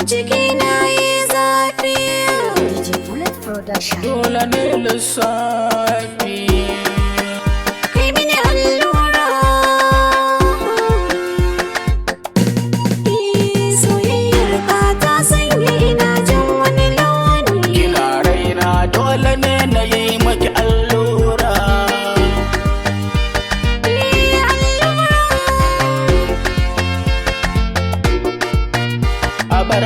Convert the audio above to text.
Ciki na yi zafi. DJ Bullet Production. Dole ne lissafi. Kai mini allura. Eh, soyayyar ka ta sanya ina jin wani launi. Kina raina, dole ne na yi maki allura. Eh, allura. A bar